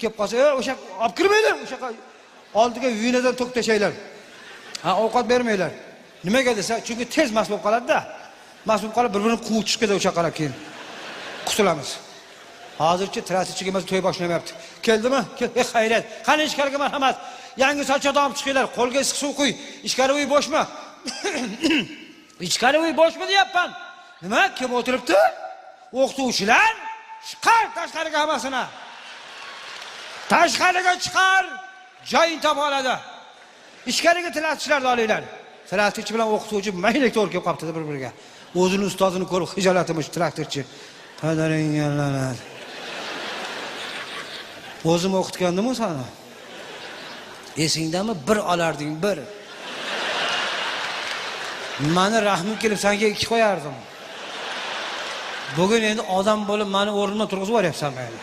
Kelib qolsa, o'sha olib kirmanglar, o'sha oldiga vinodan to'kib tashlanglar. Ha, ovqat bermanglar. Nimaga desa, chunki tez mast bo'lib qoladi-da. Mast bo'lib qolib, bir-birini quvib chiqib ketadi o'sha qarab keyin. Qutulamiz. Hozircha traktorchiga emas, to'y boshlamayapti. Keldimi? Kel, ey xayriyat. Qani ichkariga marhamat. Yangi sochada olib chiqinglar. Qo'lga issiq suv quy. Ichkari uy bo'shmi? Ichkari uy bo'shmi deyapman. Nima? Kim o'tiribdi? O'qituvchilar? Chiqar tashqariga hammasini. Tashqariga chiqar, joyini topa oladi. Ichkariga traktorchilarni olinglar. Traktorchi bilan o'qituvchi mayli to'g'ri kelib qolibdi bir-biriga. O'zini ustozini ko'rib xijolatimish traktorchi. Padaringga la'nat. O'zim o'qitgandim-ku seni. Esingdami? Bir olarding, bir. Mani rahmim kelib senga ikki qo'yardim. Bugun endi odam bo'lib mani o'rnimdan turg'izib yuboryapsan meni.